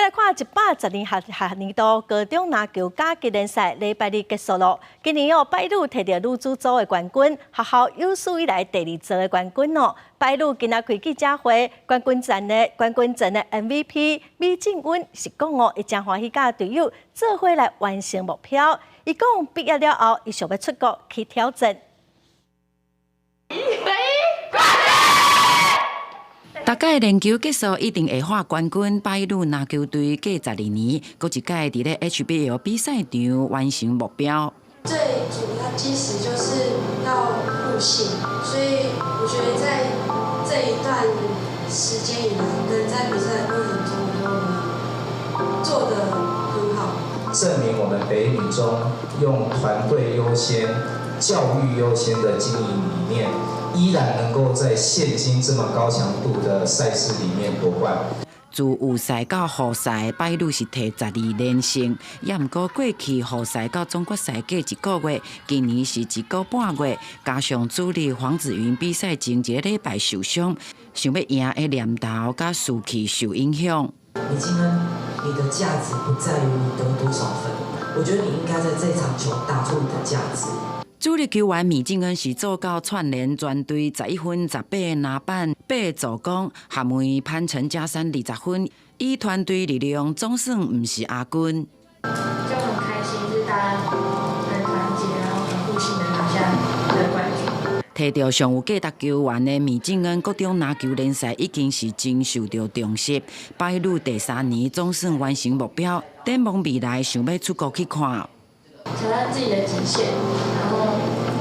來看112學學年度高中籃球甲級聯賽禮拜日結束囉。今年哦，白鷺提著女子組的冠軍，學校有史以來第二座的冠軍哦。白鷺今仔開記者會，冠軍戰的 MVP 米靜溫是講哦，伊誠歡喜佮隊友做伙來完成目標。伊講畢業了後，伊想欲出國去挑戰。北逐屆練球結束，一定會喊冠軍。白鷺籃球隊過12年，閣一屆佇咧 HBL 比賽場完成目標。最主要基石就是要互信，所以我覺得在這一段時間以來，跟在比賽的過程中，我都做得很好。證明我們北一女中用團隊優先、教育優先的經營理念，依然能夠在現今這麼高強度的賽事裡面奪冠。自有賽到複賽，白鷺是提12連勝，也毋過過去複賽到總決賽隔一個月，今年是一個半月，加上主力黃子雲比賽前一个禮拜受傷，想欲贏的念頭佮士氣受影響。你今天你的價值不在於你得多少分，我覺得你應該在這場球打出你的價值。主力球員米靜恩是做到串聯全隊11分18籃板八助攻，合梅潘陳嘉珊20分，以團隊力量總算毋是亞軍。就很開心，就是大家很團結，然後很互信的拿下這個冠軍。提著上有價值球員的米靜恩，國中籃球聯賽已經是真受著重視。白鷺第三年總算完成目標，展望未來想欲出國去看。挑戰自己的極限，然後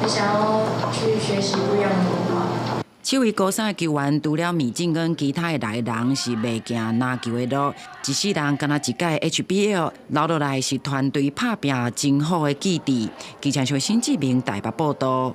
也想要去學習不一樣的文化。這位高三的球員，除了米靜恩，其他的來人是袂行籃球的路，一世人干焦一屆 HBL 留落來是團隊拍拚真好的基地。記者新志明台北報道。